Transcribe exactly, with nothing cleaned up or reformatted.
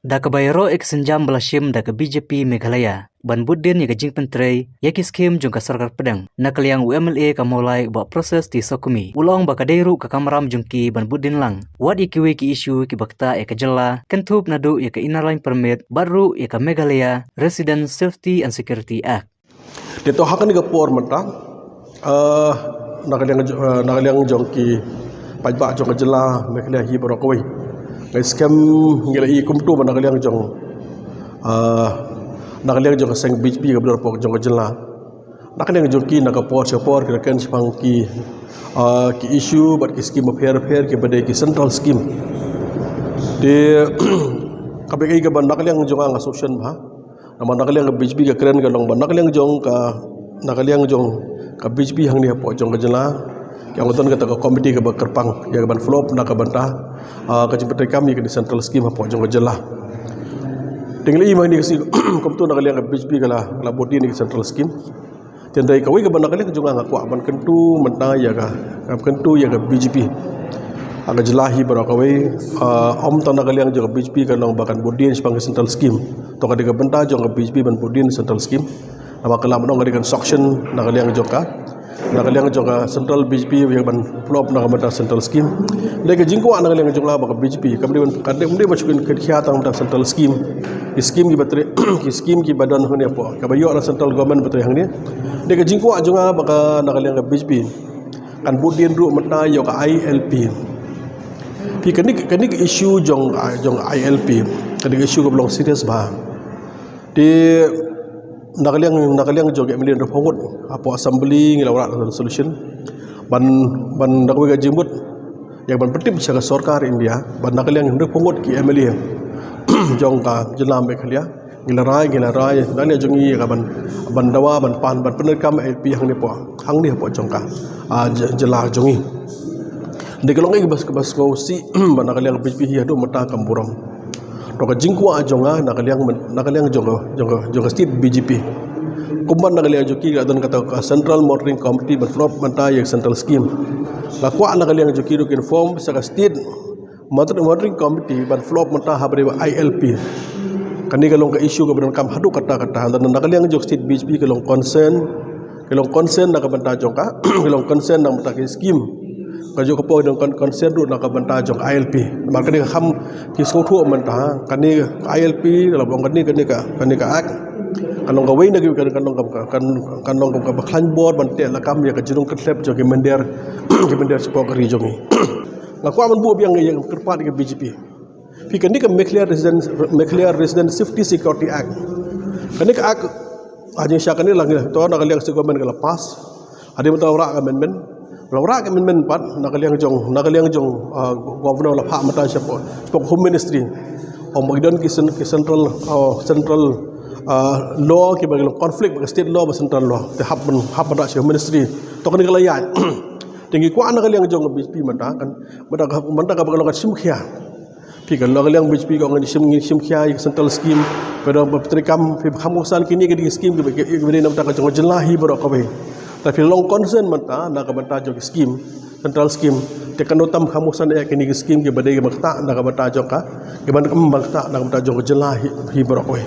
Da kaba ïaroh ïa ka sienjam ba la shim da ka B J P Meghalaya ban bud dien ïa ka jingpyntrei ïa ki skim jong ka sorkar pdeng, na ka liang u M L A ka Mawlai u Bah Precious T Sokkmi u la ong ba ka dei ruh ka kamram jong ki ban bud dien lang wat ïa kiwei ki issue kiba ktah ïa ka jylla, kynthup naduh ïa ka Inner Line Permit bad ruh ïa ka Meghalaya Resident Safety and Security Act. Te to ha kane ka por mynta, ah, na ka liang jo-, ah, na ka liang jong ki paidbah jong ka jylla Meghalaya hi baroh kawei, nga skhem ngi la i kumto ba na ka liang jong, ah, na ka liang jong ka seng B J P kaba don hapoh jong ka jylla, na ka liang jong ki na ka por sha ka por ki la kren shaphang ki, ah, ki issue bad ki skim bapher bapher kiba dei ki central skim. Te kaba ïa kaba na ka liang jong nga nga sngewsih bha. Namar na ka liang ka B J P ka kren ka long ba na ka liang jong ka, na ka liang jong ka B J P hangne hapoh jong ka jylla, ki ong don kata ka komiti kaba kyrpang ïa ka ban follow up na ka bynta, ah, ka jingpyntreikam ïa ka central skim hapoh jong ka jylla. Te ngi la i ma ngi ka sngi kumto na ka liang ka B J P ka la, ka la bud dien ïa ka central skim. Te hynrei kawei kaba na ka liang jong nga nga kwah ban kyntu mynta ïa ka, ban kyntu ïa ka B J P ha ka jylla hi baroh kawei, ah, ym tang na ka liang jong ka B J P ka long ba kan bud dien shaphang ka central skim. To ka dei ka bynta jong ka B J P ban bud dien central skim. Namar ka la ban ong ka dei construction na ka liang jong ka, na ka liang jong ka central B J P ïa ban plop na ka bynta central skim. Dei ka jingkwah na ka liang jong nga ba ka B J P kam dei ban, kam dei, kam dei ban shu kynkhia tang mynta central skim. Ki skim kiba trei, ki skim kiba don hangne hapoh, kaba ïoh na central government ba trei hangne. Dei ka jingkwah jong nga ba ka na ka liang ka B J P kan bud dien ruh mynta ïa ka I L P. Phi kane, kane ka issue jong, jong I L P, kane ka issue kaba long serious bha. Te na ka liang, na ka liang jong ka M L A hynriewphew ngut hapoh assembly ngi la wanrah resolution ban, ban da kawei ka jingmut ïa ban pyntip sha ka sorkar India ban na ka liang hynriewphew ngut ki M L A jong ka jylla Meghalaya ngi la rai, ngi la rai na ka liang jong ngi ïa ka ban, ban dawa, ban pan, ban pyntreikam I L P hangne hapoh, hangne hapoh jong ka, ah, jy-, jylla jong ngi. Dei ka long ïa ka bas, ka bas ko si ba na ka liang B J P hi haduh mynta kam burom. To ka jingkwah jong nga na ka liang, na ka liang jong ka, jong ka, jong ka state B J P. Kumba na ka liang jong ki ka don kata ka central monitoring committee ban plop mynta ïa ka central skim. Nga kwah na ka liang jong ki ruh kin form sa ka state monitoring, monitoring committee ban plop mynta ha ba dei ba I L P. Kane ka long ka issue kaba donkam haduh katta katta. Lada na ka liang jong ka state B J P ka long concern, ka long concern na ka bynta jong ka, ka long concern na ka bynta ka skim. Ka jong ka por ka long con-, concern ruh na ka bynta jong ka I L P. Namar kane ka kham ki sngewthuh mynta, kane ka I L P, la bang kane, kane ka, kane ka act. Ka long kawei na ki, ka, ka long ka, ka, ka long kaba khlaiñ bor ban teh lakam ïa ka jingrung kyrtep jong ki mynder, ki mynder shapoh ka ri jong ngi. Nga kwah ban buh biang ïa ka kyrpad ïa ka B J P. Phi kane ka Meghalaya Resident, Meghalaya Resident Safety Security Act. Kane ka act, ha jingshisha kane la ngi, to na ka liang state government ka la pass. Hadien mynta la wanrah ka amendment. La wanrah ka amendment pat na ka liang jong, na ka liang jong, ah, governor la phah mynta shapoh, shapoh Home Ministry. Ong ba ki don ki cen-, ki central, ah, central, ah, law kiba ki long conflict bad ka state law bad central law. Te hap ban, hap ban rah sha Home Ministry. To kane ka la ïaid. Te ngi kwah na ka liang jong ka B J P mynta kan, mynta ka, mynta kaba ka long ka shim khia. Phi ka long ka liang B J P ka ong ngi shim, ngi shim khia ïa ka central scheme. Phi dang ba pyntreikam, phi ba kham kongsan kine ki dei ki scheme kiba, kiba dei na ka bynta ka jong ka jylla hi baroh kawei. Te phi long concern mynta na ka bynta jong ki scheme, central scheme. Te kano tam kham kongsan ïa kine ki scheme kiba dei kiba ktah na ka bynta jong ka, kiba ym ktah na ka bynta jong ka jylla hi, hi baroh kawei.